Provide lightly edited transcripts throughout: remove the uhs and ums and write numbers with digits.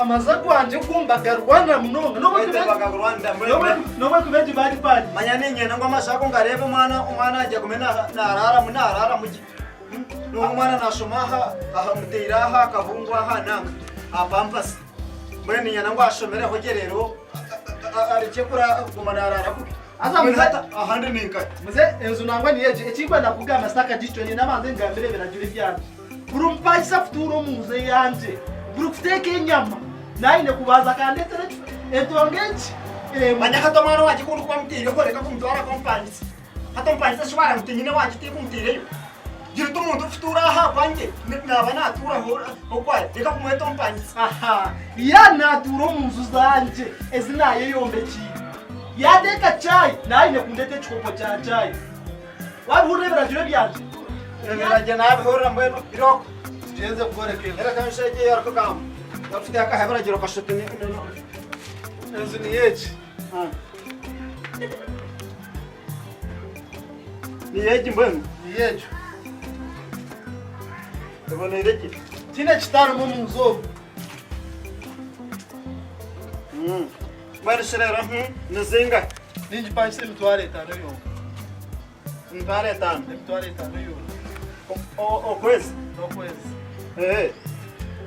Amaza gwangye ogu mbagarwana munonga. N'obu ekuba egi badi badi. Manya niinyenda ngu amasho ago ngareebe omwana omwana wangye agume naaraaramu naaraaramu gye. N'obu omwana naashoma aha aha mutaire aha akabungo aha nanka aha pampasi. Mbwenu niinyenda ngu ashomereho gye reero arekye kuguma naaraara kubi. Haza Mbwenu muze hati ahandi ni nkahi? Muze enju nangwa niyo egi ekinkwenda kugamba sitakagicwa nyine abanze ngambire ebiragiro ebyangye. Buri mupangisa kutuura omu nju eyangye, buri kuteeka enyama naine kubanza akandeetera entonga egi emwe. Manya hati omwana wangye ku ndikuba mutaireho reka kumutwara kumpangisa. Hati ompangisa shi waara ngu tinyine wangye tikumutaireyo. Gira oti omuntu orikutuura aha kwangye naaba naatuuraho okwaye reka kumweta ompangisa. Aha, ya naatuura omu nju zangye ezi naayeyombekiire. Yaateeka chai, naine kundeeta ekikopo kya chai. Waabihurira ebiragiro ebyangye? Ebiragiro naabihurira mbwenu irooko. Tugyenze kworeka enju. Reka enju egi ei orikugamba. Orikuteeka aha biragiro kashusha oti Enju niyo egi. Niyo egi mbwenu? Niyo egyo. Eboneire gye. Tihaine ekitarimu omu nju omu. Mbwenu shi reero nizingahi? Ningipangisa emitwaro etaano yonka. Emitwaro etaano? Emitwaro etaano yonka. Okwezi? Okwezi.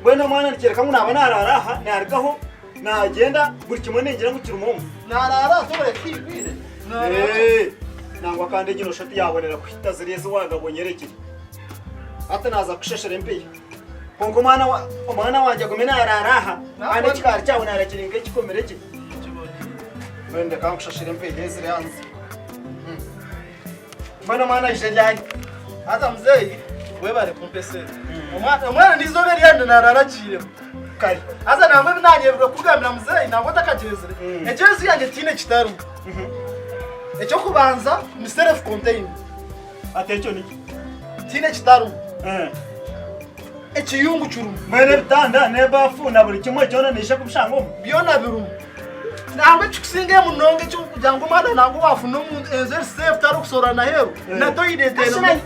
Mbwenu omwana nikyoreka ngu naaba naraara aha, narugaho nagyenda buri kimwe ningira ngu kirimu omu. Naraara asobore kwigwire. Nangwa kandi egi noshusha oti yabonera kuhita ziriya ezi wagabonye erekire. Hati naaza kukushashura empiiha. Kwonka omwana wa omwana wangye agume naaraara aha kandi ekikaari kyawe naara kiri nk'ekikomire gye. Mbwenu ndeka nkushashure empiiha eziri aha nsi. Mbwenu omwana aije ryari? Haza muzeeyi webare kumpa esente. Omwana omwana n'eizooba eryandi naaraara agiiremu. Kare. Haza nangwa ebi naayebirwe kukugambira muzeeyi nangwa otakagyenzire. Egyo enju yangye tihaine ekitarimu. Eky'okubanza ni self contained. Ati ekyo niki? Tihaine kitarimu. Ekiyungu kirimu. Mbwenu ebitanda n'ebaafu na buri kimwe kyona noija kubishanga omu? Byona birimu. Nangwa ekikusingayo munonga eky'okugira ngu omwana nangwa waafuna omuntu enju eri safe tarikusohora na aheeru na toilet erimu.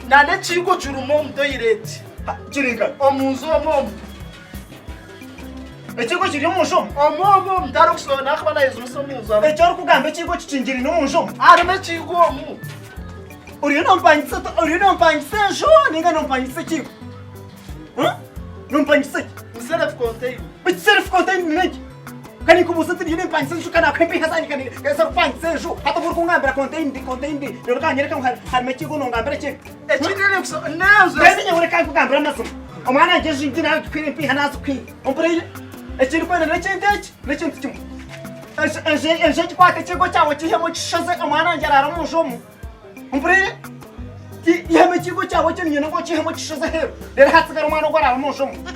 Na n'ekiiko kirimu omu toilet. Kiri nkahi? Omu nju omwo omu. Ekiiko kiri omu nju omu? Omu omu omu tarikusohora nakuba nayejunisa omu nju Eki orikugamba ekiiko kikingiriine omu nju omu? Harimu ekiiko omu. Oriyo nompangisa oriyo nompangisa enju ninga nompangisa ekiiko? Nompangisa ki? Ni self contained. Eki self contained ni enki? Ka ninkubuuza nti ndiyo nimpangisa enju ka nakuha empiiha zangye ka ningeza kupangisa enju hati obu orikungambira contained contained reero okanyereka ngu harimu ekiiko nongambira ki? Ekindi n'enju. Mbwenu nyowe reka nkugambire amazima omwana wangye enju ngi nagikuhaire empiiha nazikuhaire ompuriire? Ekirikwenda n'ekintu eki n'ekintu kimwe enju enju egi kwata ekiigo kyawe okihemu okishoze omwana wangye araare omu nju omu ompuriire? Ihemu ekiigo kyawe eki niinyenda ngu okihemu okishoze aheeru reero hatsigare omwana ogu araare omu nju omu.